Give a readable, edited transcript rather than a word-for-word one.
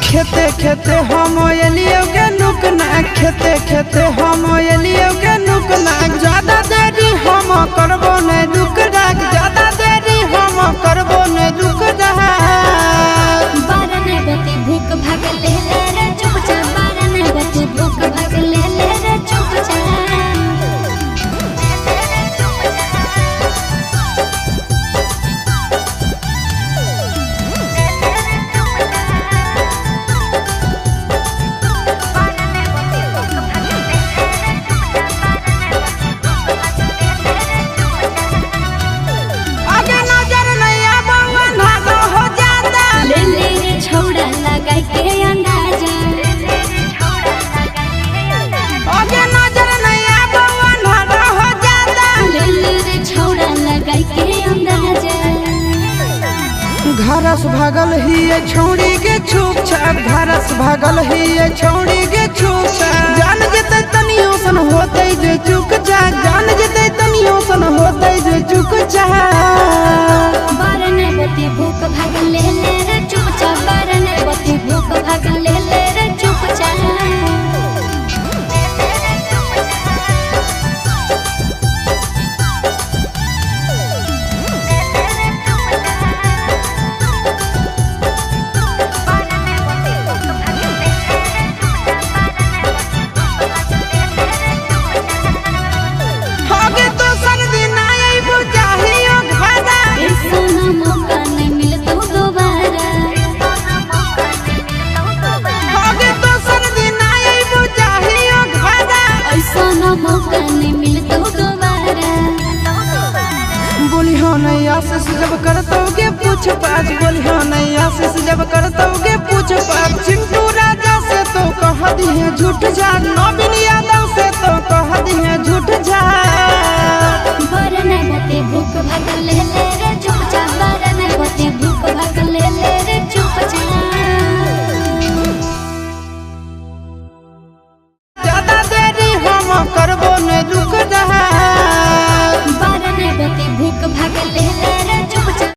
खेते खेते हम एलियो के नुकना, खेते खेते हम एलियो के नुकना। ज्यादा देरी हम करबो नहीं रुक राख, ज्यादा देरी हम करबो नहीं रुक राख। बारह बते भूख भाग ले ले रे चुपचाप, 12 बते भूख भाग ले ले रे चुपचाप। आगे नजर नहीं आबो अन्हारो हो जाता। ले ले रे छौड़ा लगाई के अंदाजा। आगे नजर नहीं आबो अन्हारो हो जाता। ले ले रे छौड़ा लगाई के अंदाजा। घरस भागल ही ये छौड़ी के छुप छाप, घरस भागल ही ये छौड़ी के छुप छाप। जान जेतै तनियो सन होतै जे चुक जा, जान जेतै तनियो सन होतै जे चुक जा। 12 बते भूख भाग ले ले रे चुपचाप, 12 बते भूख भाग ले ले रे चुपचाप। आगे तो दिन आइबो चाहियो घरा। ऐसा मौका नहीं मिलतो दोबारा। आगे तो दिन आइबो चाहियो घरा। ऐसा मौका नहीं मिलतो दोबारा। बोली हो नहीं आशीष जब करतोगे पूछ पाछ, बोली हो नहीं आशीष जब करतोगे पूछ पाछ। चिंटू राजा से तो कह दिए झूठ जा नबी।